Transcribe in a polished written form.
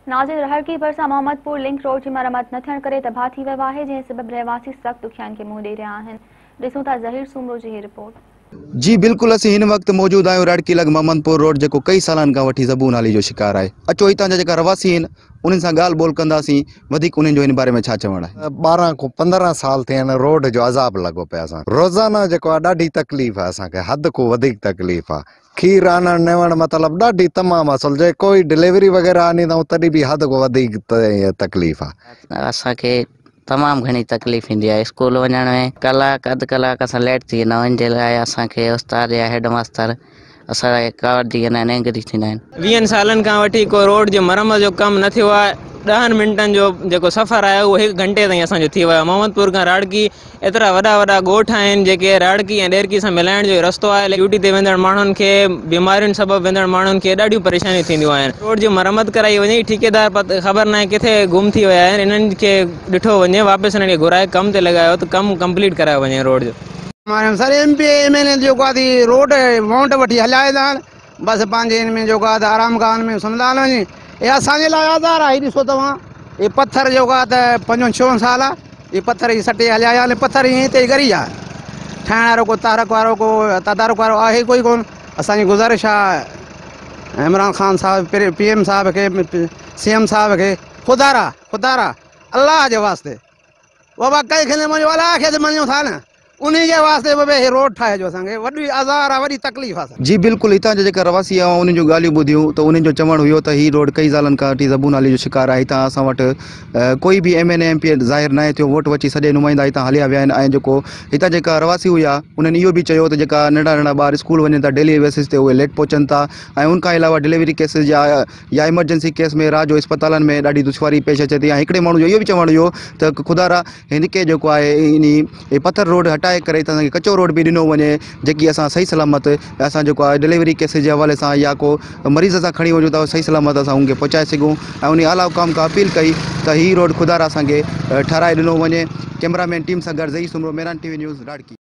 नाज़िर राड़की भरिसां Mohammadpur link road जी मरम्मत न थियण करे तबाह थी वियो आहे, जंहिं सबबि रहवासी सख़्त ॾुखियानि खे मुंहुं ॾेई रहिया आहिनि। ॾिसूं था ज़हीर सूमरो जी हीअ रिपोर्ट। जी बिल्कुलु, असीं हिन वक़्तु मौजूदु आहियूं राड़की लॻ मोहम्मदपुर रोड, जेको कई सालनि खां वठी ज़बून हाली जो शिकार आहे। अचो हितां जा जेका रहवासी आहिनि उन्हनि सां ॻाल्हि ॿोल कंदासीं, वधीक उन्हनि जो हिन बारे में छा चवणु आहे। 12 खां 15 साल थिया आहिनि रोड जो अज़ाब लॻो पियो असां, रोज़ाना जेको आहे ॾाढी तकलीफ़ आहे असांखे, हद खां वधीक तकलीफ़ आहे। खीर आणण नेवण मतिलबु ॾाढी तमामु असल, जे कोई डिलीवरी वग़ैरह आणींदा आहियूं तॾहिं बि हद खां वधीक तकलीफ़ आहे। असांखे तमामु घणी तकलीफ़ ईंदी आहे स्कूल वञण में, कलाक अधु कलाक असां लेट थी वेंदा आहियूं। इन जे लाइ असांखे उस्ताद या हेड मास्तर असांखे कावड़जी कंदा आहिनि, एंग्री थींदा आहिनि। 20 सालनि खां वठी को रोड जी मरम्मत जो कमु न थियो आहे। 10 मिंटनि जो जेको सफ़र आहे उहो 1 घंटे ताईं असांजो थी वियो आहे। मोहम्मदपुर खां राड़की एतिरा वॾा वॾा ॻोठ आहिनि जेके राड़की ऐं ॾेरकी सां मिलाइण जो रस्तो आहे। ड्यूटी ते वेंदड़ माण्हुनि खे, बीमारियुनि सबबु वेंदड़ माण्हुनि खे ॾाढियूं परेशानियूं थींदियूं आहिनि। रोड जी मरम्मत कराई वञे, ठेकेदार ख़बर न आहे किथे गुम थी विया आहिनि, इन्हनि खे ॾिठो वञे, वापसि इन्हनि खे घुराए कम ते लॻायो त कमु कंप्लीट करायो वञे रोड जो। Sir M P M N A जेको आहे रोड वोट वठी हलाईंदा आहिनि, बसि पंहिंजे हिन में जेको आहे आराम गाहनि में सुम्हंदा आहिनि वञी। हे असांजे लाइ आज़ार आहे। ॾिसो तव्हां हे पथर जेको आहे त 5 6 साल आहे, हे पथर ई सटे हलिया विया आहिनि, पथर ईअं हिते ॻरी विया। ठाहिण वारो को तारक वारो को तदारक वारो आहे कोई कोन। असांजी गुज़ारिश आहे इमरान ख़ान साहिब, पी एम साहिब खे, सी एम साहिब खे, ख़ुदारा ख़ुदारा अलाह जे वास्ते बाबा कंहिंखे न मञो, अलाह खे त मञो था न, उन जे वास्ते बाबा हे रोड ठाहिजो असांखे, वॾी आज़ार आहे, वॾी तकलीफ़ आहे। जी बिल्कुलु, हितां जा जेका रहवासी आहिनि उन्हनि जूं ॻाल्हियूं ॿुधियूं त उन्हनि जो चवणु हुयो त ही रोड कई सालनि खां वठी ज़बून हाली जो शिकार आहे। हितां असां वटि कोई बि M N A M P A ज़ाहिर न आहे थियो, वोट वची सॼे नुमाइंदा हितां हलिया विया आहिनि। ऐं जेको हितां जेका रहवासी हुया उन्हनि इहो बि चयो त जेका नंढा नंढा ॿार स्कूल वञनि था डेली बेसिस ते उहे लेट पहुचनि था, ऐं उन खां अलावा डिलीवरी केसिस या इमरजेंसी केस में राति जो अस्पतालनि में ॾाढी दुश्वारी पेश अचे थी। ऐं हिकिड़े माण्हू जो इहो बि चवणु हुयो त ख़ुदारा हिन खे जेको आहे इन पथर रोड हटाए करे असांखे कचो रोड बि ॾिनो वञे, जेकी असां सही सलामत असां जेको आहे डिलीवरी केसिस जे हवाले सां या को मरीज़ असां खणी वञूं था सही सलामत असां उनखे पहुचाए सघूं। ऐं उन आला हुकाम खां अपील कई त ही रोड ख़ुदारा असांखे ठाराए ॾिनो वञे। कैमरामैन टीम सां गॾु Zaheer Soomro, Mehran TV news, Rarki.